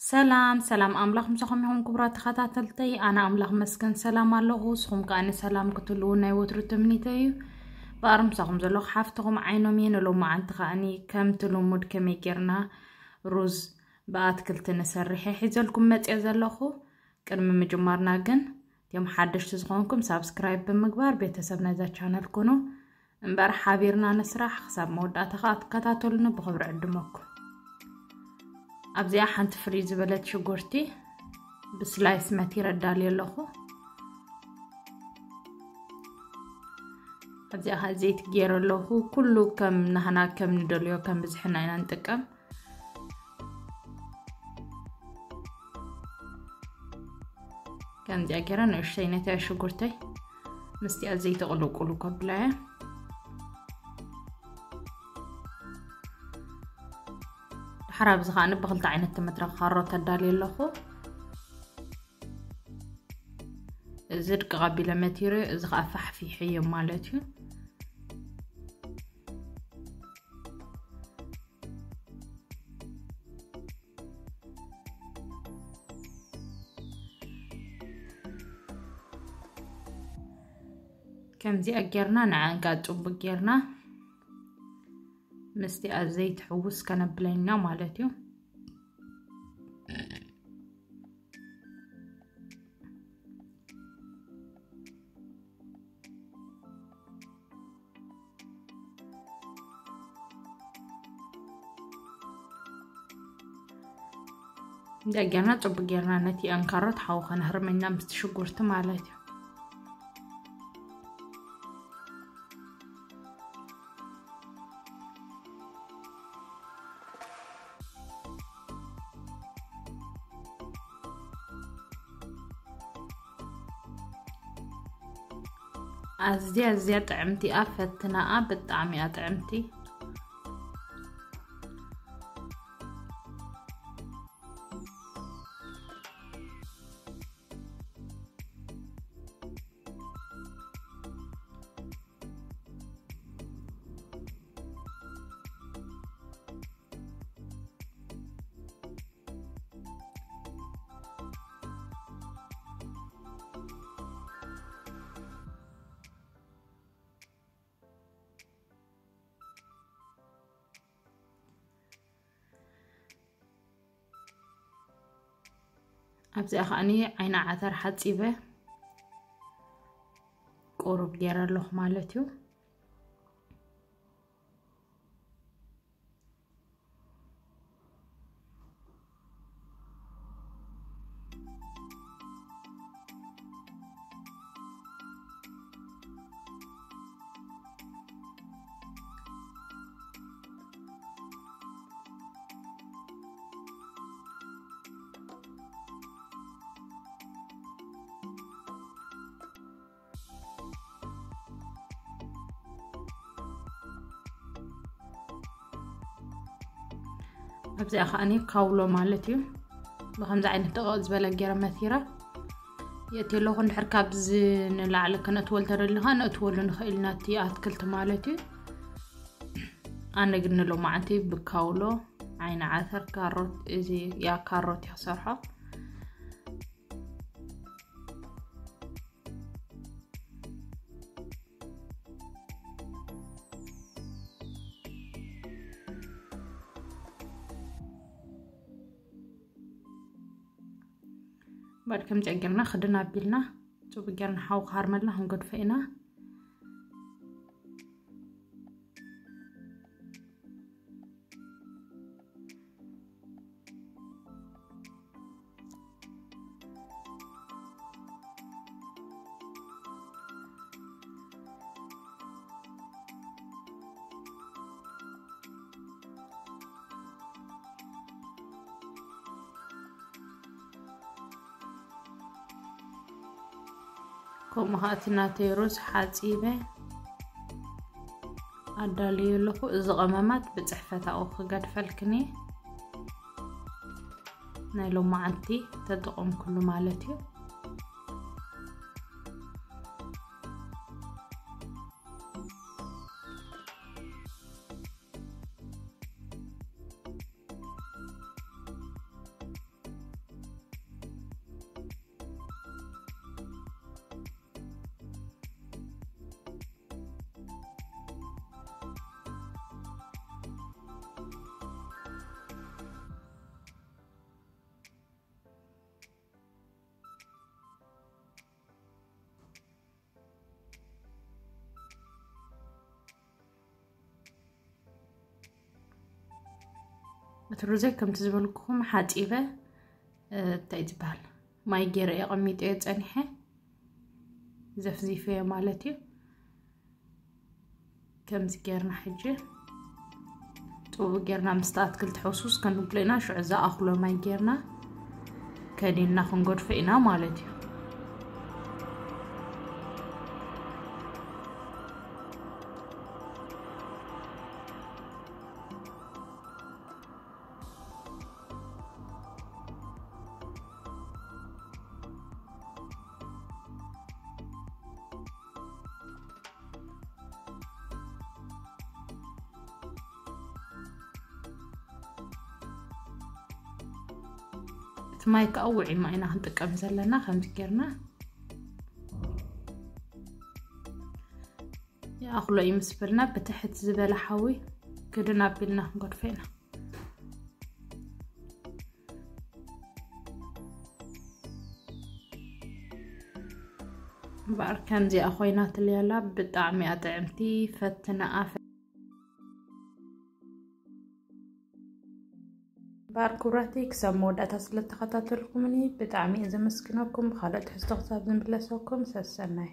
ሰላም ሰላም፣ ኣምላኽ ምሳኹም ይኹን ክቡራት ተኸታተልተይ። ኣነ ኣምላኽ መስገን ሰላም ኣለኹ። ንስኹም ከኣ ሰላም ክትህልዉ ናይ ወትሩ ትምኒተይ እዩ። ብኣር ምሳኹም ዘለኹ ሓፍትኹም ዓይኖም እየ። ንሎማዓንቲ ከኣኒ ከምቲ ልሙድ ከመይ ጌርና ሩዝ ብኣትክልቲ ንሰርሕ እየ ሒዘልኩም መጽየ ዘለኹ። ቅድሚ ምጅማርና ግን፣ እቶም ሓደሽቲ ዝኾንኩም ሳብስክራይብ ብምግባር ቤተሰብ ናይዛ ቻነል ኩኑ። እምበር ሓቢርና ንስራሕ። ክሳብ መወዳእታ ከኣ ትከታተሉኒ ብኽብሪ ዕድመኩም። ኣብዚኣ ሓንቲ ፍርይ ዝበለት ሽጉርቲ ብስላይስ መቲረ ኣዳልየ ኣለኹ። ኣብዚኣ ከኣ ዘይቲ ገይረ ኣለኹ። ኩሉ ከም ናህና ከም ንደልዮ ከም ብዝሕና ኢና ንጥቀም። ከምዚኣ ገይረ ንእሽተይ ነቲ ሽጉርተይ ምስቲኣ ዘይቲ ቅልውቅሉ ከብላ እየ። ድሓር ኣብዚ ከኣ ብኽልተ ዓይነት ትምድረ ካሮት ኣዳልየ ኣለኹ። እዚ ድቅቕ ኣቢለ መቲረ፣ እዚ ከኣ ፋሕፊሐዮ ማለት እዩ። ከምዚኣ ጌርና ንዓንካ ጽቡቅ ጌርና ምስቲ ኣዘይቲ ሕውስ ከነብለና ማለት እዩ። እንዳ ጌርና ጽቡቅ ጌርና ነቲ ኣንካሮት ሓው ከነህርመና ምስቲ ሽጉርቲ ማለት እዩ። ኣዝያ ኣዝያ ጥዕምቲ እያ፣ ፈትናኣ፣ ብጣዕሚ እያ ጥዕምቲ። ኣብዚኣ ከዓኒ ዓይኒ ዓተር ሓጺበ ቁሩብ ገይረ ኣለኹ ማለት እዩ። ኣብዚኣ ከዓኒ ካውሎ ማለት እዩ። ብከምዚ ዓይነት ደቐቕ ዝበለ ገይረ መቲረ የእትዮ ኣለኹ። እንድሕር ካብዚ ንላዕሊ ክነእትወሉ ተደሊኻ ነእትወሉ ንኽእል ኢና፣ እቲ ኣትክልቲ ማለት እዩ። ኣነ ግን ንሎማዓንቲ ብካውሎ፣ ዓይኒ ዓተር፣ ካሮት፣ እዚ ያ ካሮት እየ ክሰርሖ። ባድ ከም ጨጊርና ክድን ኣቢልና ጽቡቅ ጌርና ሓው ክሃርመልና ክንገድፎ ኢና። ከምኡ ኸዓ እቲ ናተይ ሩዝ ሓጺበ ኣዳልየ ኣለኹ። እዚ ቀመማት ብጽሕፈት ኣብኡ ክገድፈልክን እየ። ናይ ሎማዓንቲ ተጠቐምኩሉ ማለት እዩ። እቲ ሩዘይ ከምቲ ዝበልኩኹም ሓፂበ እንታይ ዝበሃል ማይ ገይረ የቐሚጠዮ ፀኒሐ ዘፍዚፈዮ ማለት እዩ። ከምዚ ጌርና ሕጂ ጥቡ ጌርና ምስቲ ኣትክልቲ ሕውሱስ ከንብሎ ኢና። ሽዑ ዝኣኽሎ ማይ ጌርና ከዲንና ክንገድፎ ኢና ማለት እዩ። እቲ ማይ ከዓ ውዒማ ኢና ክንጥቀም ዘለና። ከምዚ ጌርና ይኣኽሎ እዩ ምስ በልና ብትሕት ዝበለ ሓዊ ክድን ኣቢልና ክንገድፎ ኢና። እምበኣር ከምዚኣ ኮይና ትልያላ ብጣዕሚ ኣጥዕምቲ ፈትነኣ። እምበኣር ክቡራተይ ክሳብ መወዳእታ ስለተኸታተልኩምኒ ብጣዕሚ እየ ዘመስግነኩም። ብኻልእ ትሕዝቶ ክሳብ ዝምለሰኩም ሰሰናይ።